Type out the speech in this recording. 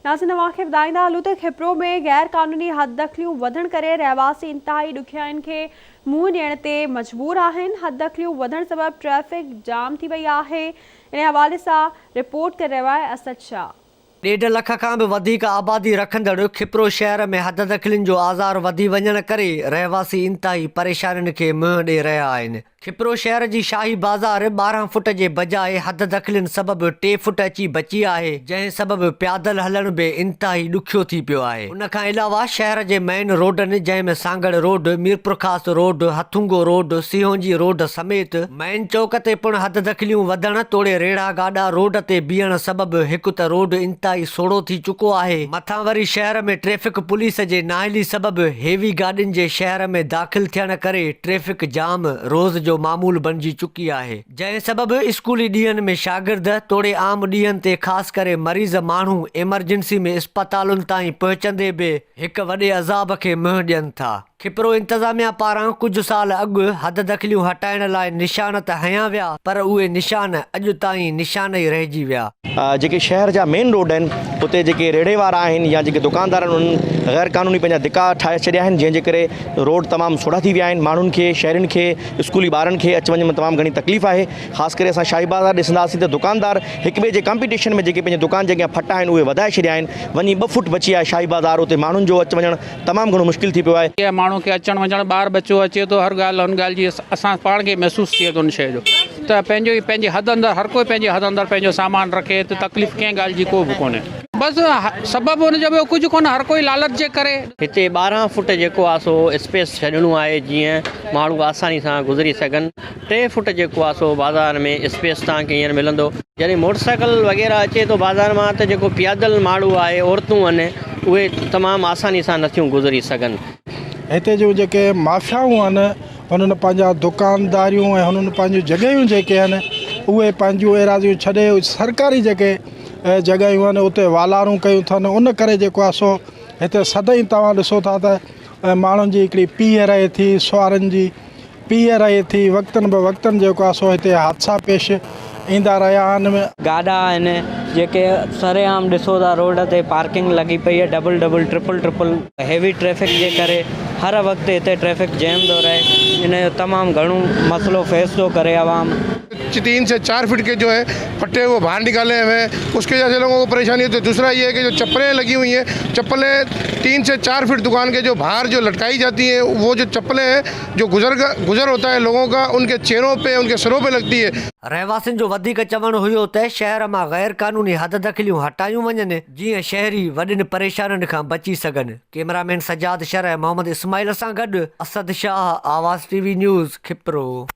ناظرين اوهان کي ٻڌائيندا هلون ته کپرو ۾ غير قانوني حددخليون وڌڻ ڪري رهواسي انتهائي ڏکيائين کي منهن ڏيڻ تي مجبور آهن، حددخليون وڌڻ سبب ٽريفڪ جام ٿي وئي آهي، ان حوالي سان رپورٽ ڪري رهيو آهي اسد شاهه. ڏيڍ لک کان به وڌيڪ آبادي رکندڙ کپرو شهر ۾ حددخلين جو آزار وڌي وڃڻ ڪري رهواسي انتهائي پريشانين کي منهن ڏئي رهيا آهن. کپرو شهر جي شاهي بازار 12 فٽ جي بجاء حد دخلين سبب ٽي فٽ اچي بچي آهي، جنهن سبب پيادل هلڻ به انتهائي ڏکيو ٿي پيو آهي. ان کان علاوه شهر جي مين روڊن جنهن ۾ Sanghar road, Mirpurkhas road, Hathungo road, Sehonji road سميت مين چوڪ تي پڻ حد دخليون وڌڻ توڙي ريڙها گاڏا روڊ تي بيهڻ سبب هڪ ته روڊ انتهائي سوڙهو ٿي چڪو آهي مٿان وري شهر ۾ ٽريفڪ پوليس جي نااهلي سبب هيوي گاڏين جي شهر ۾ داخل ٿيڻ ڪري ٽريفڪ جام روز جو معمول بڻجي چڪي آهي، جنهن سبب اسڪولي ڏينهن ۾ شاگرد توڙي عام ڏينهن تي خاص ڪري مريض ماڻهو ايمرجنسي ۾ اسپتالن تائين پهچندي به هڪ وڏي عذاب کي منهن ڏين ٿا. کپرو انتظاميا پاران ڪجهه سال اڳ حددخليون هٽائڻ لاء نشان ته هنيا ويا پر اهي نشان اڄ تائين نشان ئي رهجي ويا. جيڪي شهر جا مين روڊ آهن اتي جيڪي ريڙهي وارا آهن يا جيڪي دڪاندار آهن انهن غير قانوني پنهنجا دڪا ٺاهي ڇڏيا آهن جنهن جي ڪري روڊ تمام سوڙها ٿي ويا آهن ماڻهن کي شهرين کي اسڪولي ٻارن کي اچ وڃ ۾ تمام گهڻي تڪليف آهي خاص ڪري اسان شاهي بازار ڏسنداسين ته دڪاندار هڪ ٻئي جي ڪامپيٽيشن ۾ جيڪي پنهنجي دڪان جي اڳيان ڦٽا آهن اهي وڌائي ڇڏيا آهن وڃي ٻه فوٽ بچي آهي شاهي بازار اتي ماڻهن جو اچ وڃڻ تمام گهڻو مشڪل ٿي پيو آهي. ڪنهن ماڻهو کي اچڻ وڃڻ ٻار ٻچو اچي ٿو هر ڳالهه ان ڳالهه جي اسان پاڻ کي محسوس ٿئي ٿو ان شيء جو ته پنهنجو ئي پنهنجي حد اندر هر ڪوئي پنهنجي حد اندر پنهنجو سامان رکي ته تڪليف ڪنهن ڳالهه جي ڪو به ڪونهي. بس سبب ان جو ٻيو ڪجهه ڪونهي هر ڪوئي لالچ جي ڪري. هتي 12 فوٽ جيڪو آهي سو اسپيس ڇڏڻو آهي جيئن ماڻهو آساني سان گذري سگهن. ٽي فوٽ جيڪو آهي سو بازار ۾ اسپيس توهان کي هينئر ملندو. جڏهن موٽر سائيڪل وغيره اچي ٿو بازار مان ته جيڪو پيادل ماڻهو آهي عورتون آهن اهي تمام آساني سان نٿيون گذري سگهن. هتي جون جيڪي مافيائون آهن هنن پنهنجا دڪانداريون ۽ هنن پنهنجون جڳهيون جيڪي آهن اهي پنهنجون ايراضيون ڇڏي سرڪاري جيڪي جڳهيون آهن اتي والارون ڪيون اٿن ان ڪري جيڪو آهي سو هتي سدائين توهان ڏسو ٿا ته ماڻهن جي هڪڙي پيهه رهي ٿي سوارن جي پيهه رهي ٿي وقتن به وقتن جيڪو آهي سو هتي حادثا پيش ايندا رهيا آهن. گاڏا آهن جيڪي سرعام ڏسو ٿا روڊ تي پارڪنگ لڳي پئي آهي double double triple triple heavy traffic جي ڪري هر وقت هتي ٽريفڪ جيم ٿو رهي ان جو تمام گهڻو مسئلو فيس ٿو ڪري عوام. تين سي چار فٽ ڪي جو هي پٽي وو باهر نڪالي هوئي هين اس ڪي وجه سي لوگون ڪو پريشاني هوتي هي دوسرا يي هي ڪي جو چپلين لگي هوئي هين چپلين تين سي چار فٽ دڪان ڪي جو باهر جو لٽڪائي جاتي هين وو جو چپلين هين جو گذر گذر هوتا هي لوگون ڪا ان ڪي چهرون پي ان ڪي سرون پي لگتي هي. رهواسين جو وڌيڪ چوڻ هيو ته شهر مان غير قانوني حددخليون هٽايون وڃن جيئن شهري وڏين پريشانين کان بچي سگهن. ڪئميرا مين سجاد شر ۽ محمد اسماعيل سان گڏ Asad Shah, Awaz T V news, Khipro.